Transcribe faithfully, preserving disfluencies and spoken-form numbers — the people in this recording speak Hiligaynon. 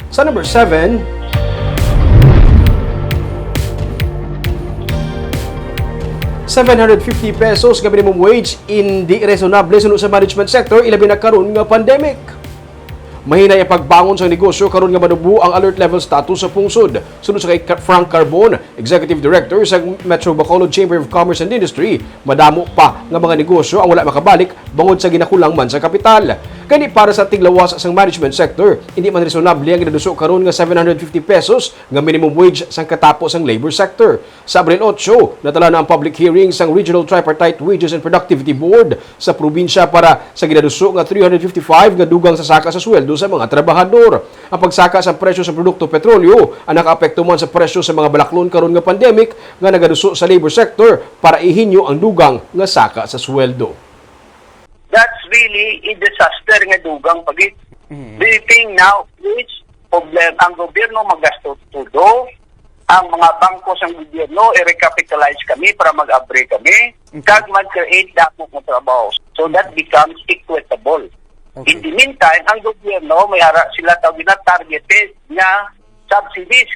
Sa number seven, seven hundred fifty pesos nga minimum wage, indi reasonable suno sa management sector, ilabi na karon nga pandemic. Mahinay ang pagbangon sang negosyo karon nga manubo ang alert level status sa pungsod. Suno sa kay Frank Carbon, Executive Director sa Metro Bacolod Chamber of Commerce and Industry, madamo pa nga mga negosyo ang wala makabalik bangod sa ginakulang man sa kapital. Kani para sa tiglawas sang management sector, hindi man reasonable ang ginaduso karon nga seven hundred fifty pesos nga minimum wage sang katapo sang labor sector. Sa Abril otso, natala na ang public hearing sang Regional Tripartite Wages and Productivity Board sa probinsya para sa ginaduso nga three hundred fifty-five nga dugang sa saka sa sweldo sa mga trabahador. Ang pagsaka sa presyo sa produkto petrolyo ang nakaapekto man sa presyo sa mga balaklon karon nga pandemic nga nagaduso sa labor sector para ihinyo ang dugang nga saka sa sweldo. That's really a disaster nga dugang pa gid. Mhm. The thing now is problem ang gobyerno magasto todo, ang mga bangko sang gobyerno i-recapitalize kami para mag-abri kami, kag mag-create dako nga trabaho. So that becomes equitable. Okay. In the meantime, ang gobyerno may ara sila tawag na targeted nga subsidies.